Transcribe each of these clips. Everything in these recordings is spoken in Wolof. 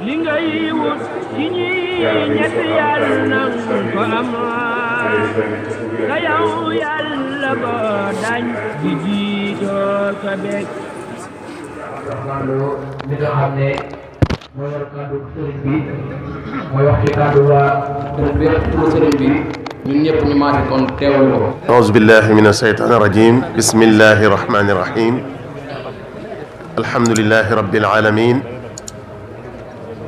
li ngay wut ci ñi ñett yàlla nang ko am te yow yàlla ba dañ di jiitoo ka bég mi nga xam ne mooy yor kàddu sëriñ bi mooy wax ci kàddu waa sëriñ bi rek pour sëriñ bi ñun ñëpp ñu maase kon teewlu ko. auzu billahi min ashaytani rajim bismillahi rahmani rahim alhamdulillahi rabbil alamin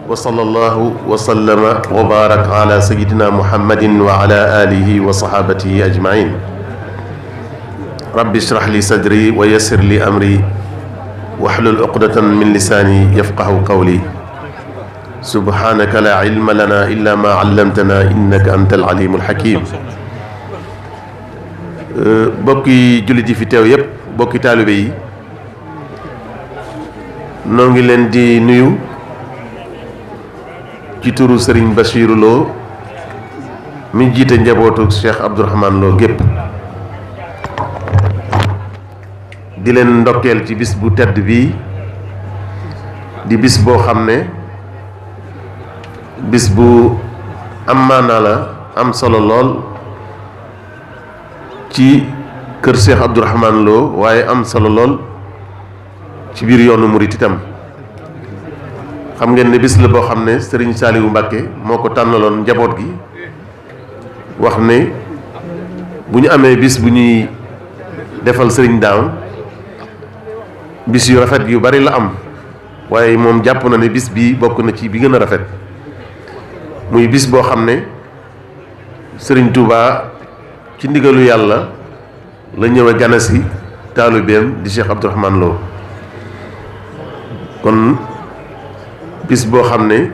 wa sallallahu wa sallama wa baraka ala sayyidina muhammadin wa ala alihi wa sahabatihi ajmain rabbi ishrah li sadri wa yassir li amri wahlul uqdatan min lisani yafqahu qawli subhanaka la ilma lana illa ma allamtana innaka antal alimul hakim bokki jullit yi fi teew yépp bokki taalibe yi noo ngi leen di nuyu ci turu Serigne Bachirou Lo mi jiite njabootu Cheikh Abdourahmane Lo gépp di leen ndokkeel ci bis bu tedd bii di bis boo xam ne bis bu am maanaa la am solo lool ci kër Cheikh Abdourahmane Lo waaye am solo lool ci biir yoonu murit itam xam ngeen ne bis la boo xam ne Serigne Saliou Mbacké moo ko tànnaloon njaboot gi wax ne bu ñu amee bis bu ñuy defal Serigne Daam bis yu rafet yu bari la am waaye moom jàpp na ne bis bii bokk na ci bi gën a rafet muy bis boo xam ne Serigne Touba ci ndigalu yàlla la ñëwee ganasi taalibeem di Cheikh Abdourahmane Lo kon bis boo xam ne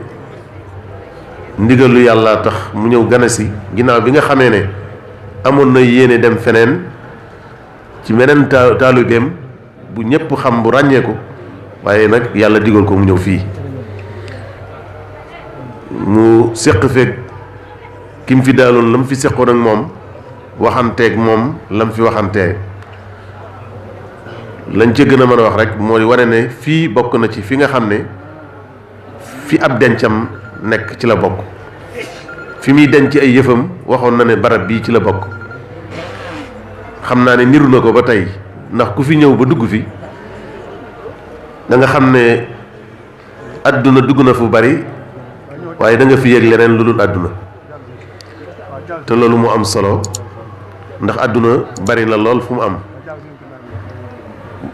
ndigalu yàlla tax mu ñëw ganasi ginnaaw bi nga xamee ne amoon na yéene dem feneen ci meneen taalibeem bu ñëpp xam bu ràññeeku waaye nag yàlla digal ko mu ñëw fii mu séq feeg ki mu fi daaloon la mu fi séqoon ak moom waxanteeg moom la mu fi waxantee lañ ca gën a mën a wax rek mooy wane ne fii bokk na ci fi nga xam ne fi ab dencam nekk ci la bokk fi muy denc ay yëfam waxoon na ne barab bii ci la bokk xam naa ne niru na ko ba tey ndax ku fi ñëw ba dugg fi da nga xam ne àdduna dugg na fu bari waaye da nga fi yëg leneen lu dul àdduna te loolu mu am solo ndax àdduna bari na lool fu mu am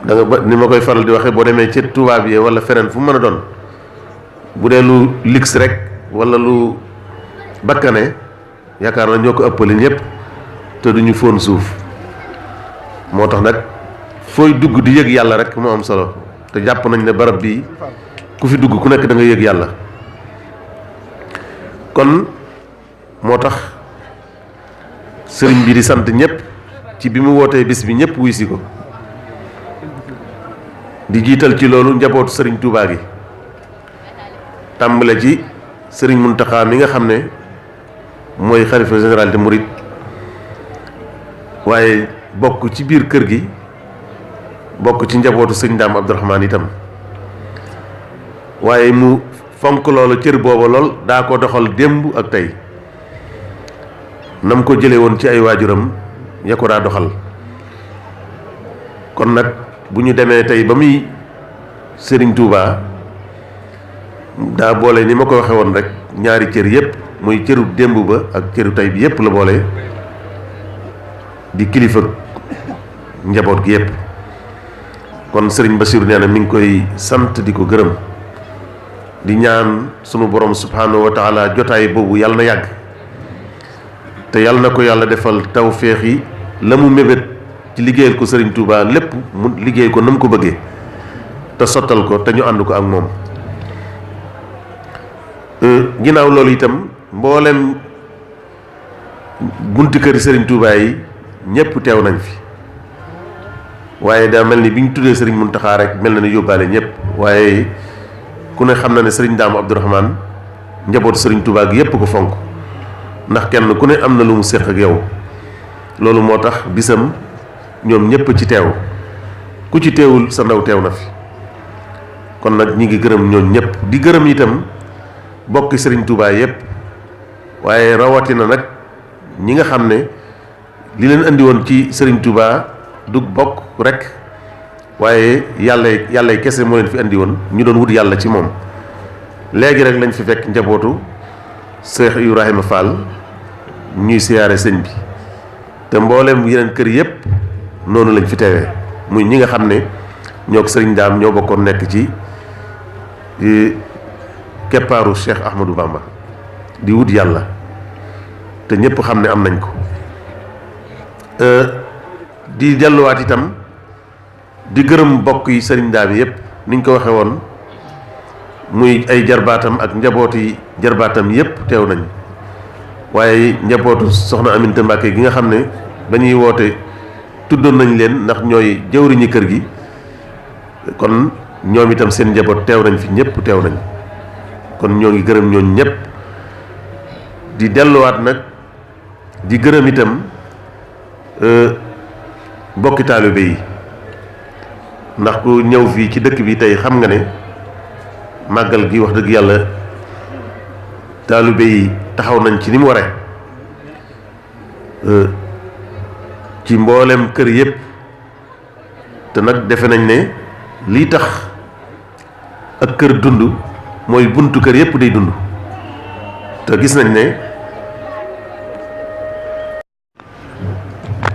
da nga ba ni ma koy faral di waxee boo demee ci tubaab yi wala feneen fu mu mën a doon bu dee lu luxe rek wala lu bakkane yaakaar na ñoo ko ëppale ñëpp te duñu fóon suuf moo tax nag fooy dugg di yëg yàlla rek moo am solo te jàpp nañ ne barab bii ku fi dugg ku nekk da nga yëg yàlla kon moo tax sëriñ bi di sant ñëpp ci bi mu wootee bis bi ñëpp wuy si ko di jiital ci loolu njabootu sëriñ Touba gi tàmbale ci sëriñ Mountakha mi nga xam ne mooy xalifa général de Mouride waaye bokk ci biir kër gi bokk ci njabootu sëñ Daam Abdourahmane itam waaye mu fonk loolu cër booba lool daa ko doxal démb ak tey nam ko jële woon ci ay waajuram ya ko daa doxal kon nag bu ñu demee tey ba muy Serigne Touba daa boole ni ma ko waxe woon rek ñaari cër yépp muy cëru démb ba ak cëru tey bi yépp la boole di kilifa njaboot gi yépp kon Serigne Bassirou nee na mi ngi koy sant di ko gërëm di ñaan sunu borom subhanahu wa taala jotaay boobu yàlla na yàgg te yàlla na ko yàlla defal tawféex yi la mu mébét ci liggéeyal ko Serigne Touba lépp mu liggéey ko na mu ko bëggee te sottal ko te ñu ànd ko ak moom ginnaaw loolu itam mboolem bunti këri Serigne Touba yi ñépp teew nañ fi waaye daa mel ni bi ñu tuddee Serigne Mountakha rek mel na ni yóbbaale ñépp waaye ku ne xam na ne Serigne Daam Abdourahmane njabootu Serigne Touba gi yépp ko fonk ndax kenn ku ne am na lu mu séq ak yow loolu moo tax bisam ñoom ñépp ci teew ku ci teewul sa ndaw teew na fi kon nag ñi ngi gërëm ñoom ñépp di gërëm itam bokki sëriñ Touba yépp waaye rawatina nag ñi nga xam ne li leen andi woon ci sëriñ Touba du bokk rek waaye yàlla kese moo leen fi andi woon ñu doon wut yàlla ci moom. léegi rek lañ fi fekk njabootu Cheikh Ibrahima Fall ñuy siyaare sëñ bi te mboolem yeneen kër yépp noonu lañ fi teewee muy ñi nga xam ne ñoo ko sëriñ Daam ñoo bokkoon nekk ci keppaaru Cheikh Ahmadou Bamba di wut yàlla te ñépp xam ne am nañ ko. di delluwaat itam di gërëm mbokk yi sëriñ Daam yépp niñ ko waxe woon muy ay jarbaatam ak njabooti jarbaatam yépp teew nañ waaye njabootu soxna Aminta Mbàkke gi nga xam ne ba ñuy woote tuddoon nañ leen ndax ñooy jëwriñu kër gi kon ñoom itam seen njaboot teew nañ fi ñépp teew nañ kon ñoo ngi gërëm ñooñu ñépp di delluwaat nag di gërëm itam mbokki taalibe yi ndax ku ñëw fii ci dëkk bi tey xam nga ne màggal gi wax dëgg yàlla taalibe yi taxaw nañ ci ni mu waree ci mboolem kër yépp te nag defe nañ ne lii tax ak kër dund mooy buntu kër yépp day dund te gis nañ ne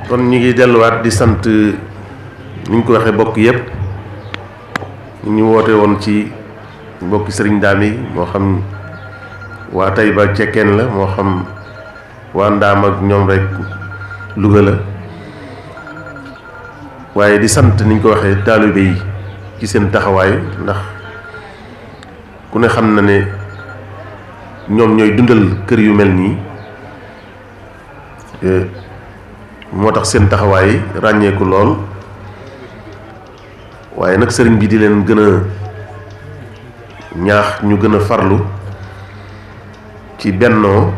kon ñu ngi delluwaat di sant ni ñu ko waxee bokk yépp ñu woote woon ci mbokki sëriñ Daam yi moo xam waa Tayba Cekkeen la moo xam waa Ndaam ak ñoom rek Louga la waaye di sant ni ñu ko waxee taalibe yi ci seen taxawaay ndax ku ne xam na ne ñoom ñooy dundal kër yu mel nii moo tax seen taxawaay ràññeeku lool waaye nag sëriñ bi di leen gën a ñaax ñu gën a farlu ci bennoo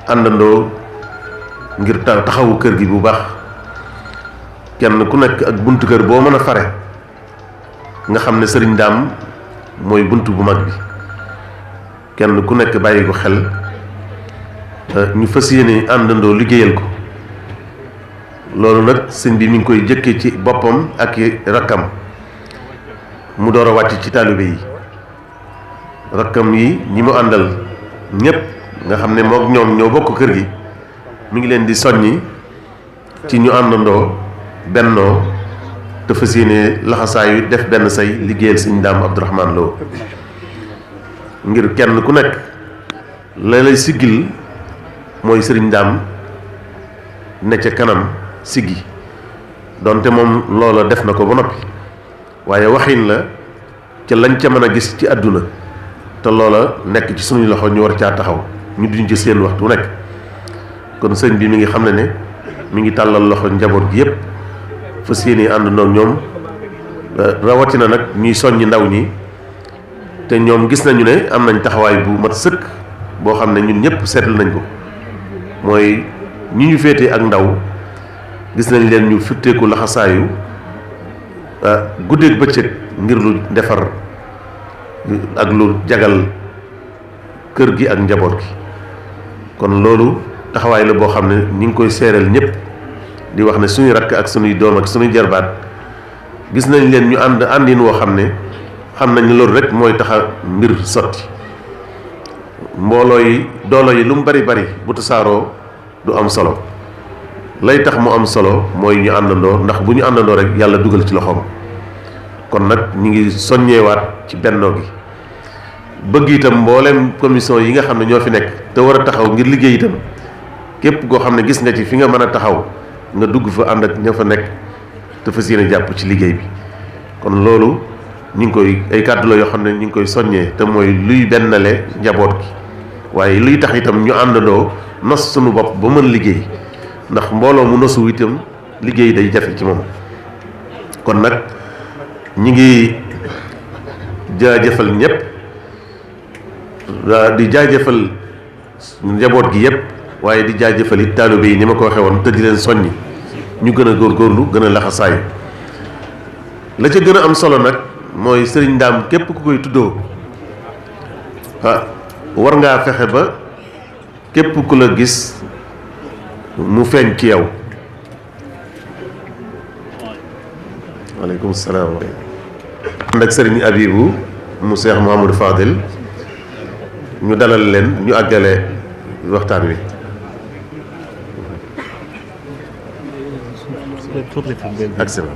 àndandoo ngir taxawu kër gi bu baax kenn ku nekk ak buntu kër boo mën a fare nga xam ne sëriñ Daam mooy bunt bu mag bi kenn ku nekk bàyyi ko xel ñu fas yéene àndandoo liggéeyal ko loolu nag sëñ bi mi ngi koy jëkke ci boppam ak rakkam mu door a wàcc ci taalibe yi rakkam yi ñi mu àndal ñépp nga xam ne mook ñoom ñoo bokk kër gi mi ngi leen di soññi ci ñu àndandoo bennoo te fas yéene laxasaayu def benn say liggéeyal sëñ Daam Abdourahmane Lo ngir kenn ku nekk la lay siggil mooy sëriñ Daam ne ca kanam siggi donte moom loola def na ko ba noppi waaye waxin la ca lañ ca mën a gis ci àdduna te loola nekk ci suñuy loxo ñu war caa taxaw ñu duñ ci seen waxtu nekk kon sëñ bi mi ngi xam ne mi ngi tàllal loxo njaboot gi yépp fas yéene àndandoo ñoom rawatina nag ñuy soññi ndaw ñi te ñoom gis nañu ne am nañ taxawaay bu mat sëkk boo xam ne ñun ñëpp seetlu nañ ko mooy ñi ñu féete ak ndaw gis nañ leen ñu futteeku laxasaayu guddeeg bëccëg ngir lu defar ak lu jagal kër gi ak njaboot gi kon loolu taxawaay la boo xam ne ñi ngi koy seereel ñëpp di wax ne suñuy rakk ak suñuy doom ak suñuy jarbaat gis nañ leen ñu àndin woo xam ne xam nañ ne loolu rek mooy taxa mbir sotti mbooloo yi doolo yi lu mu bari bari bu tasaaroo du am solo lay tax mu am solo mooy ñu àndandoo ndax bu ñu àndandoo rek yàlla dugal ci loxoom kon nag ñu ngi soññeewaat ci bennoo gi bëgg itam mboolem commission yi nga xam ne ñoo fi nekk te war a taxaw ngir liggéey itam képp koo xam ne gis nga ci fi nga mën a taxaw nga dugg fa ànd ak ña fa nekk te fas yéene jàpp ci liggéey bi kon loolu ñu ngi koy ay kàddu la yoo xam ne ñu ngi koy soññee te mooy luy bennale njaboot gi waaye luy tax itam ñu àndandoo nos suñu bopp ba mën liggéey ndax mbooloo mu nosu itam liggéey day jafe ci moom kon nag ñi ngi jaajëfal ñëpp di jaajëfal njaboot gi yëpp waaye di jaajëfal it taalibe yi ni ma ko waxee woon te di leen soññi ñu gën a góorgóorlu gën a laxasaayu la ca gën a am solo nag mooy sëriñ Ndaam képp ku koy tuddoo war ngaa fexe ba képp ku la gis mu feeñ ci yow. waaleykum salaam. ànd ak sëriñ Abibu mu Cheikh Mouhamadou Fadil ñu dalal leen ñu àggale waxtaan wi. agsi na.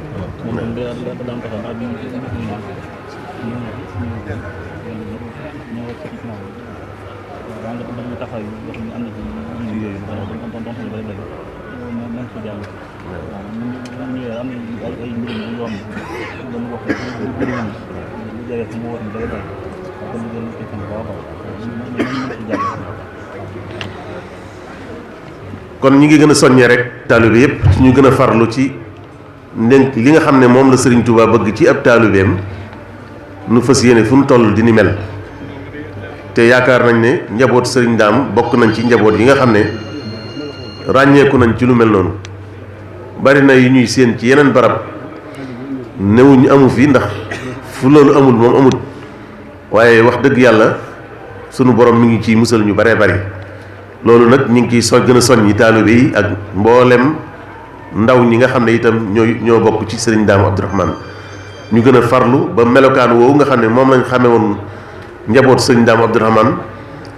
kon ñi ngi gën a soññee rek taalibe yépp ñu gën a farlu ci ndénk li nga xam ne moom la Sëriñ Tuubaa bëgg ci ab taalibeem nu fas yéene fu mu toll di ni mel. te yaakaar nañ ne njaboot Sëriñ Daam bokk nañ ci njaboot yi nga xam ne ràññeeku nañ ci lu mel noonu. bari na yu ñuy séen ci yeneen barab newuñu amu fi ndax fu loolu amul moom amut, waaye wax dëgg yàlla sunu borom mi ngi ciy musal ñu baree bari. loolu nag ñu ngi ciy gën a soññi taalibe yi ak mboolem ndaw ñi nga xam ne itam ñoo bokk ci Sëriñ Daam Abdourahmane ñu gën a farlu ba melokaan woowu nga xam ne moom lañ xamee woon njaboot Sëriñ Daam Abdourahmane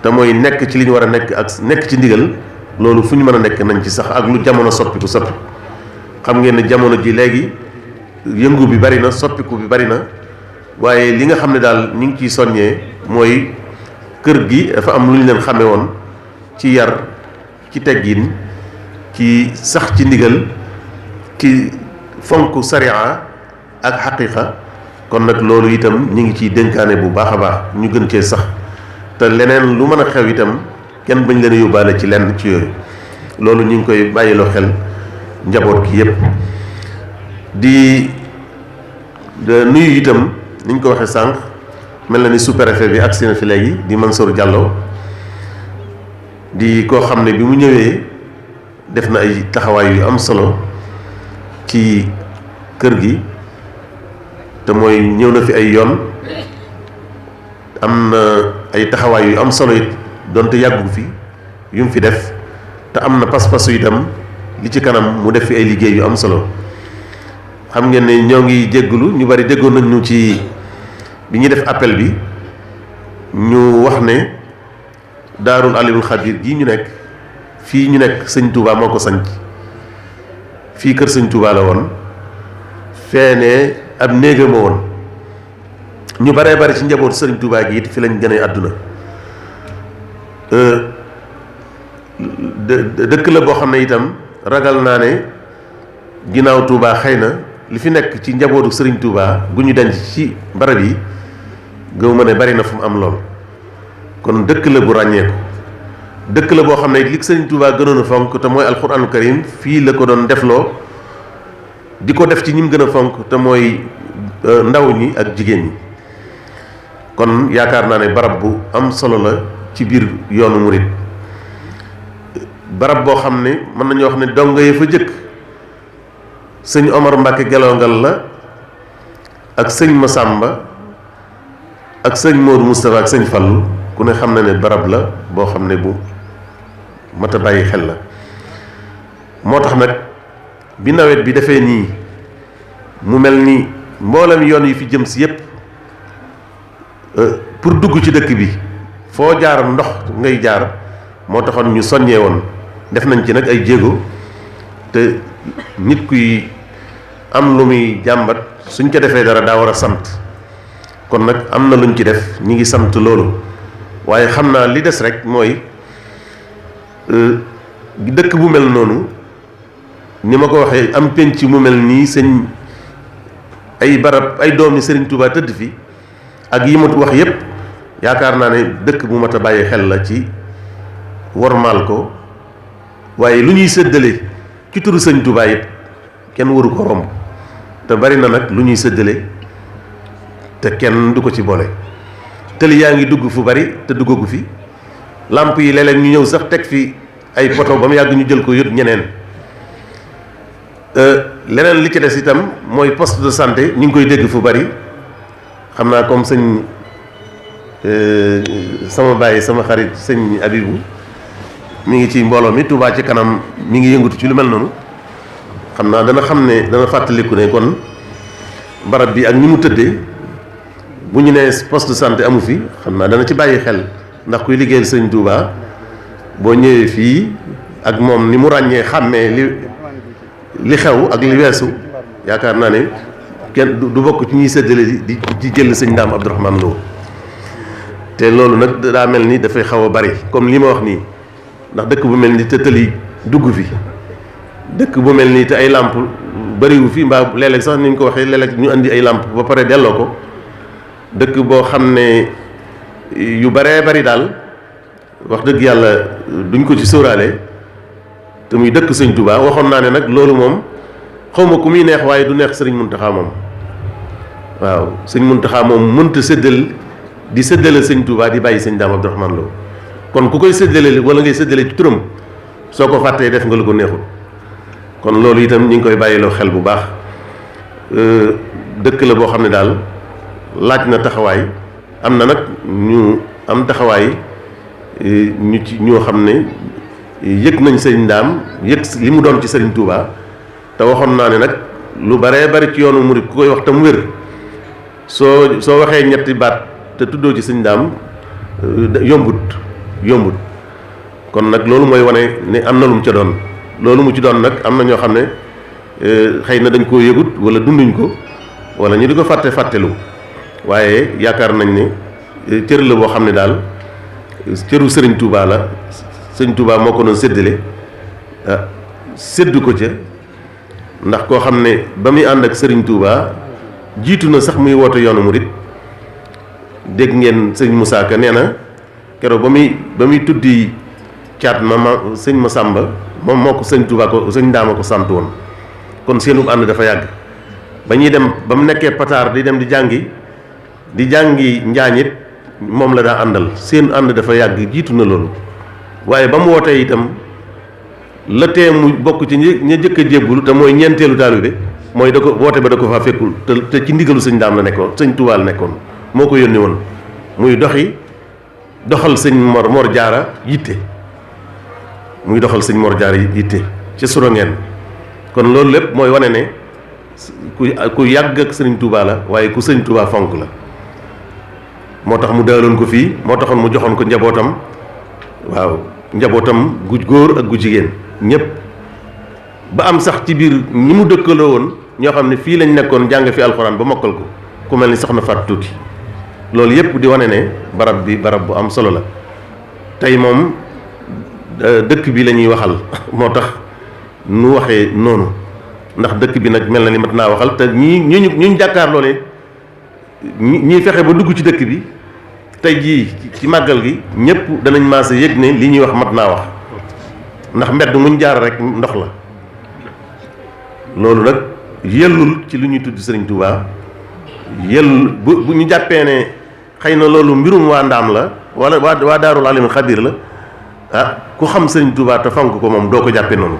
te mooy nekk ci li ñu war a nekk ak nekk ci ndigal. loolu fu ñu mën a nekk nañ ci sax ak lu jamono soppiku xam ngeen ne jamono ji léegi yëngu bi bari na, soppiku bi bari na, waaye li nga xam ne daal ñu ngi ciy soññee mooy kër gi dafa am lu ñu leen xamee woon ci yar, ci teggin, ci sax ci ndigal, ci fonk sariya ak xaqiiqa. kon nag loolu itam ñu ngi ciy dénkaane bu baax a baax ñu gën cee sax te leneen lu mën a xew itam kenn bañ leen a yóbbaale ci lenn ci yooyu. loolu ñu ngi koy bàyyiloo xel njaboot gi yépp di nuyu itam ni ñu ko waxee sànq mel na ni sous-préfet bi agsi na fi léegi di Mansour Diallo di koo xam ne bi mu ñëwee def na ay taxawaay yu am solo ci kër gi te mooy ñëw na fi ay yoon am na ay taxawaay yu am solo it donte yàggu fi yu mu fi def te am na pas-pasu itam li ci kanam mu def fi ay liggéey yu am solo. xam ngeen ne ñoo ngi jéggulu ñu bari déggoon nañu ci bi ñuy def appel bi ñu wax ne daarul alimul xabir gii ñu nekk fii ñu nekk sëñ Touba moo ko sanc fii kër sëñ Touba la woon feene ab néegam a woon ñu baree bari ci njabootu sëriñ Touba gi it fi lañ gënee àdduna. dëkk la boo xam ne itam ragal naa ne ginnaaw Touba xëy na li fi nekk ci njabootu sëriñ Touba gu ñu denc ci barab yi gëw ma ne bari na fu mu am lool. kon dëkk la bu ràññeeku, dëkk la boo xam ne li sëriñ Touba gënoon a fonk te mooy alxuraanu karim fii la ko doon defloo di ko def ci ñi mu gën a fonk te mooy ndaw ñi ak jigéen ñi. kon yaakaar naa ne barab bu am solo la ci biir yoonu murit, barab boo xam ne mën nañu wax ne dongo yi fa jëkk sëñ Omar Mbacke Gelongal la ak sëñ Massamba ak sëñ Modou Moustapha ak sëñ Fallou. ku ne xam na ne barab la boo xam ne bu mat a bàyyi xel la. moo tax nag bi nawet bi defee nii mu mel ni mboolem yoon yi fi jëm si yépp pour dugg ci dëkk bi foo jaar ndox ngay jaar moo taxoon ñu soññee woon. def nañ ci nag ay jéego te nit kuy am lu muy jàmbat suñ ko defee dara daa war a sant. kon nag am na luñ ci def ñi ngi sant loolu, waaye xam naa li des rek mooy dëkk bu mel noonu ni ma ko waxee am penc mu mel nii sëñ ay barab ay doomi Sëriñ Touba tëdd fi ak yi ma wax yépp yaakaar naa ne dëkk bu mat a bàyyi xel la ci wormaal ko. waaye lu ñuy séddale ci turu sëñ Touba it kenn waru ko romb te bari na nag lu ñuy séddale te kenn du ko ci boole. tëli yaa ngi dugg fu bari te duggagu fi, làmp yi léeg-léeg ñu ñëw sax teg fi ay poto ba mu yàgg ñu jël ko yót ñeneen. leneen li ci des itam mooy poste de santé ñu ngi koy dégg fu bari, xam naa comme sëñ sama bàyyi sama xarit sëñ Abibu mi ngi ci mbooloo mi Touba ci kanam mi ngi yëngatu ci lu mel noonu xam naa dana xam ne dana fàttaliku ne kon barab bi ak ni mu tëddee bu ñu nee poste de santé amu fi xam naa dana ci bàyyi xel ndax kuy liggéeyal sëñ Touba boo ñëwee fii ak moom ni mu ràññee xàmmee li xew ak li weesu yaakaar naa ne kenn du bokk ci ñuy séddale di jël sëñ Ndaam Abdourahmane Lo te loolu nag daa mel ni dafay xaw a bari comme li ma wax nii ndax dëkk bu mel ni te tëli dugg fi dëkk bu mel nii te ay làmp bariwu fi mbaa léeg-léeg sax ni ñu ko waxee léeg-léeg ñu indi ay làmp ba pare delloo ko dëkk boo xam ne yu baree bari daal wax dëgg yàlla duñ ko ci sóoraale te muy dëkk sëñ Touba waxoon naa ne nag loolu moom xawma ku muy neex waaye du neex sëriñ Muntaxa moom waaw sëñ Muntaxa moom mënta di séddale sëñ Touba di bàyyi sëñ Ndaam Abdourahmane Lo kon ku koy séddale wala ngay séddale ci turam soo ko fàttee def nga lu ko neexul kon loolu itam ñu ngi koy bàyyiloo xel bu baax dëkk la boo xam ne daal laaj na taxawaay am na nag ñu am taxawaay ñu ci ñoo xam ne yëg nañ sëñ Ndaam yëg li mu doon ci sëriñ Touba te waxoon naa ne nag lu baree bari ci yoonu murid ku koy wax tam wér soo waxee ñetti baat te tuddoo ci sëñ Ndaam yombut kon nag loolu mooy wane ne am na lu mu ca doon loolu mu ci doon nag am na ñoo xam ne xëy na dañ koo yëgut wala dunduñ ko wala ñu di ko fàttelu waaye yaakaar nañ ne cër la boo xam ne daal cëru sëriñ Touba la sëriñ Touba moo ko doon séddale séddu ko ca ndax koo xam ne ba muy ànd ak sëriñ Touba jiitu na sax muy woote yoonu murit dégg ngeen sëñ Moussa Ka nee na keroog ba muy tuddi caat ma sëñ Masamba moom moo ko sëñ Touba ko sëñ Ndaama ko sant woon kon seenu ànd dafa yàgg ba ñuy dem ba mu nekkee pataar di dem di jàngi njaañit moom la daa àndal seen ànd dafa yàgg jiitu na loolu waaye ba mu wootee itam la tee mu bokk ci ña jëkk a jébbulu te mooy ñeenteelu taalibe mooy da ko woote ba da ko faa fekkul te ci ndigalu sëñ Ndaam la nekkoon sëñ Touba la nekkoon moo ko yónni woon muy doxal sëñ Mor Jaara yitte muy doxal sëñ Mor Jaara yitte ci Sorongeen kon loolu lépp mooy wane ne ku yàgg ak sëriñ Touba la waaye ku sëñ Touba fonk la moo tax mu daaloon ko fii moo taxoon mu joxoon ko njabootam waaw njabootam gu góor ak gu jigéen ñëpp ba am sax ci biir ñi mu dëkkaloo woon ñoo xam ne fii lañ nekkoon jàng fi alxuraan ba mokkal ko ku mel ni soxna Faat Tuuti loolu yëpp di wane ne barab bi barab bu am solo la tey moom dëkk bi la ñuy waxal moo tax nu waxee noonu ndax dëkk bi nag mel na ni mat naa waxal te ñu jàkkaar loole ñi fexe ba dugg ci dëkk bi tey jii ci màggal gi ñëpp danañ maase yëg ne li ñuy wax mat naa wax ndax mbedd muñ jaar rek ndox la loolu nag yellul ci lu ñuy tudd Sëriñ Touba yellul bu ñu jàppee ne xëy na loolu mbirum waa Ndaam la wala waa Daarul Alimul Xabiir la ku xam Sëriñ Touba te fonk ko moom doo ko jàppee noonu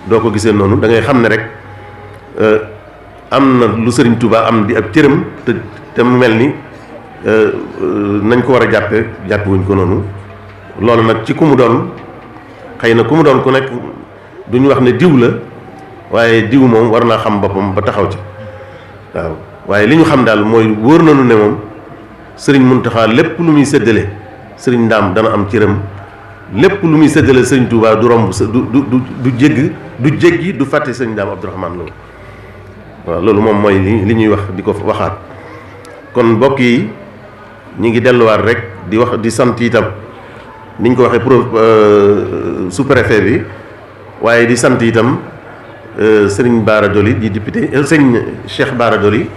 doo ko gisee noonu da ngay xam ne rek am na lu Sëriñ Touba am di ab cëram te mu mel ni nañ ko war a jàppe wuñ ko noonu loolu nag ci ku mu doon xëy na ku mu doon ku nekk duñu wax ne diw la waaye diw moom war naa xam boppam ba taxaw ci waaw waaye li ñu xam daal mooy wóor nañu ne moom sëriñ Muntaxa lépp lu muy séddale sëriñ Ndaam dana am cëram lépp lu muy séddale sëriñ Touba du romb du jéggi du fàtte sëriñ Ndaam Abdourahmane Lo waaw loolu moom mooy li ñuy wax di ko waxaat kon mbokk yi ñu ngi delluwaat rek di wax di sant itam ni ñu ko waxee sous-préfet bi waaye di sant itam sëriñ Bara Doli di député sëriñ Cheikh Bara Doli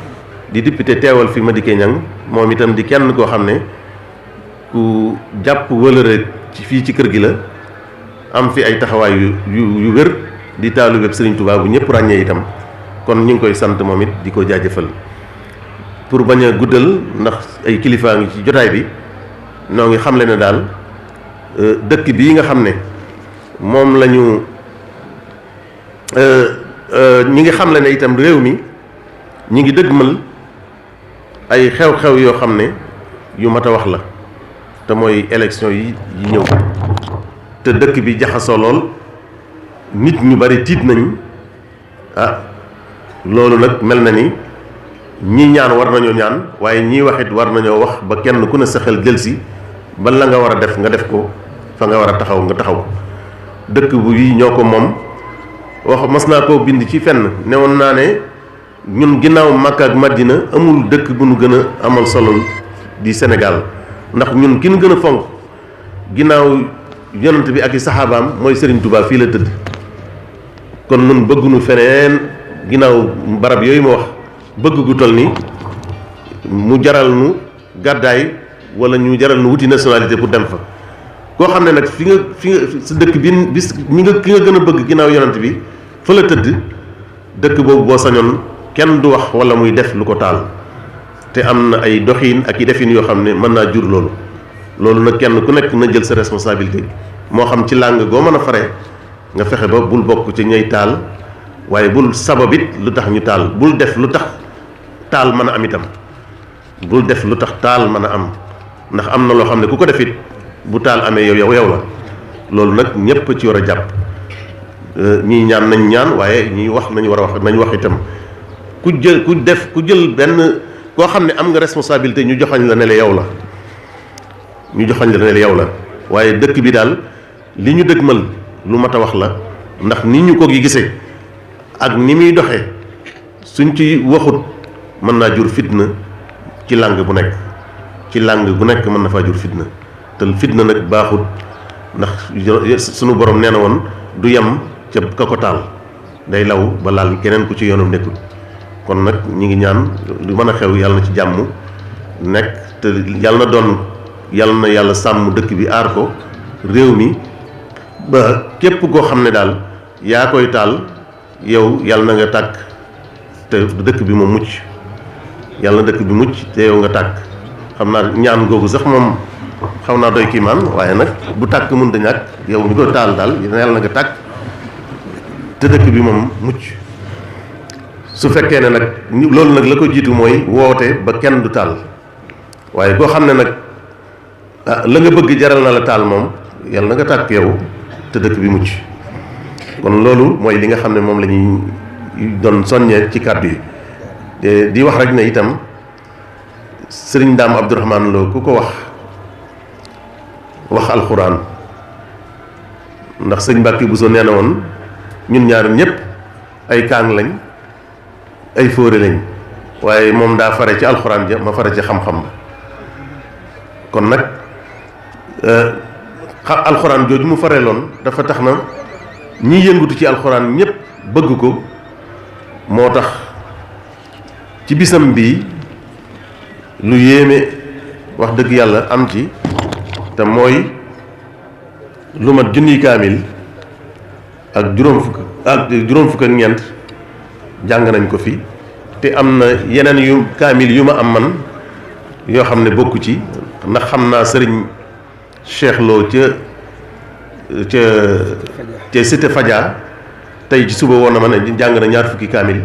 di député teewal fi Madické Niang moom itam di kenn koo xam ne ku jàpp wëlëre ci fii ci kër gi la am fi ay taxawaay yu wér di taalibe sëriñ Touba bu ñëpp ràññee itam kon ñu ngi koy sant moom it di ko jaajëfal pour bañ a guddal ndax ay kilifaa ngi ci jotaay bi noo ngi xamle ne daal dëkk bii nga xam ne moom la ñu ñi ngi xamle ne itam réew mi ñi ngi dëgmal ay xew-xew yoo xam ne yu mat a wax la te mooy élection yi ñëw te dëkk bi jaxasoo lool nit ñu bari tiit nañ loolu nag mel na ni ñii ñaan war nañoo ñaan waaye ñii waxit war nañoo wax ba kenn ku ne sa xel delsi ba la nga war a def nga def ko fa nga war a taxaw nga taxaw dëkk bu yi ñoo ko moom wax mas naa koo bind ci fenn newoon naa ne ñun ginnaaw Makka ak Madina amul dëkk bu nu gën a amal solo di Sénégal ndax ñun ki nu gën a fonk ginnaaw yonent bi ak i saxaabaam mooy Serigne Touba fii la tëdd kon nun bëgguñu feneen ginnaaw barab yooyu ma wax bëgg gu toll ni mu jaral nu gàddaay wala ñu jaral nu wuti nationalité pour dem fa koo xam ne nag fi nga sa dëkk bi bis ki nga gën a bëgg ginnaaw yonent bi fa la tëdd dëkk boobu boo sañoon kenn du wax wala muy def lu ko taal te am na ay doxiin ak i defin yoo xam ne mën naa jur loolu nag kenn ku nekk na jël sa responsabilité moo xam ci làng goo mën a fare nga fexe ba bul bokk ci ñay taal waaye bul sababit lu tax ñu taal bul def lu tax taal mën a am itam bul def lu tax taal mën a am ndax am na loo xam ne ku ko defit bu taal amee yow la loolu nag ñépp ci war a jàpp ñii ñaan nañ ñaan waaye ñii wax nañu war a wax nañ wax itam ku jël benn koo xam ne am nga responsabilité ñu joxañ la ne la yow la waaye dëkk bi daal li ñu dëgmal lu mat a wax la ndax ni ñu ko gi gisee ak ni muy doxee suñ ci waxut mën naa jur fitna ci làng bu nekk mën na faa jur fitna te fitna nag baaxut ndax sunu borom nee na woon du yem ca ka ko taal day law ba laal keneen ku ci yoonam nekkul kon nag ñi ngi ñaan lu mën a xew yàlla na ci jàmm nekk te yàlla na yàlla sàmm dëkk bi aar ko réew mi ba képp koo xam ne daal yaa koy taal yow yàlla na nga tàkk te dëkk bi moom mucc yàlla na dëkk bi mucc te yow nga tàkk xam naa ñaan googu sax moom xaw naa doy kiimaan waaye nag bu tàkk mënta ñàkk yow ñu ko taal daal yàlla na nga tàkk te dëkk bi moom mucc su fekkee ne nag loolu nag la ko jiitu mooy woote ba kenn du taal waaye koo xam ne nag la nga bëgg jaral na la taal moom yàlla na nga tàkk yow te dëkk bi mucc kon loolu mooy li nga xam ne moom la ñuy doon soññee ci kàddu yi di wax rek ne itam sëriñ Daam Abdourahmane Lo ku ko wax alxuraan ndax sëñ Mbàkke Buso nee na woon ñun ñaar ñëpp ay kaang lañ ay fóore lañ waaye moom daa fare ci alxuraan ja ma fare ci xam-xam ba kon nag alxuraan jooju mu fareeloon dafa tax na ñi yëngutu ci alxuraan ñëpp bëgg ko moo tax ci bisam bii lu yéeme wax dëgg yàlla am ci te mooy lu mat junniy kaamil ak juróom fukk ak ñeent jàng nañ ko fi te am na yeneen yu kaamil yu ma am man yoo xam ne bokku ci ndax xam naa sëriñ Cheikh Lo ca Cité Fadia tey ci suba woon na ma ne jàng na ñaar fukki kaamil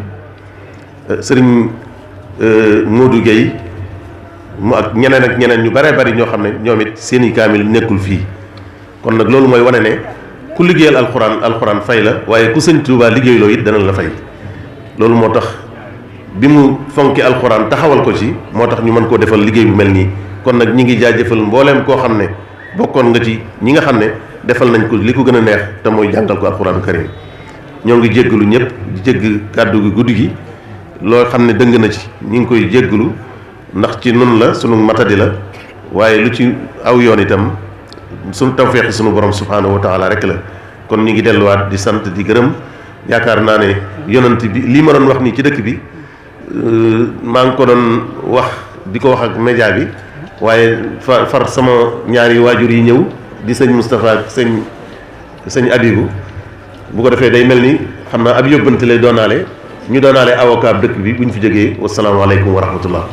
sëriñ Modou Gueye mu ak ñeneen ñu bare bari ñoo xam ne ñoom it seeni kaamil nekkul fii kon nag loolu mooy wane ne ku liggéeyal alxuraan fay la waaye ku sëñ Tuubaa liggéeyloo it dana la fay loolu moo tax bi mu fonki alxuraan taxawal ko ci moo tax ñu mën koo defal liggéey bu mel nii kon nag ñi ngi jaajëfal mbooleem koo xam ne bokkoon nga ci ñi nga xam ne defal nañ ko li ko gën a neex te mooy jàngal ko alxuraanu karim ñoo ngi jéggalu ñëpp di jégg kàddu gi guddi gi loo xam ne dëng na ci ñi ngi koy jéggalu ndax ci nun la sunu matadi la waaye lu ci aw yoon itam sunu tawfeexi sunu borom subhaanahu wa taala rek la kon ñu ngi delluwaat di sant di gërëm yaakaar naa ne yonent bi lii ma doon wax nii ci dëkk bi maa ngi ko doon wax di ko wax ak média bi waaye far sama ñaari waajur yi ñëw di sëñ Moustapha ak sëñ Abibu bu ko defee day mel ni xam naa ab yóbbante lay doonaale ñu doonaale avocat dëkk bi bu ñu fi jógee wasalaamaaleykum wa rahmatullah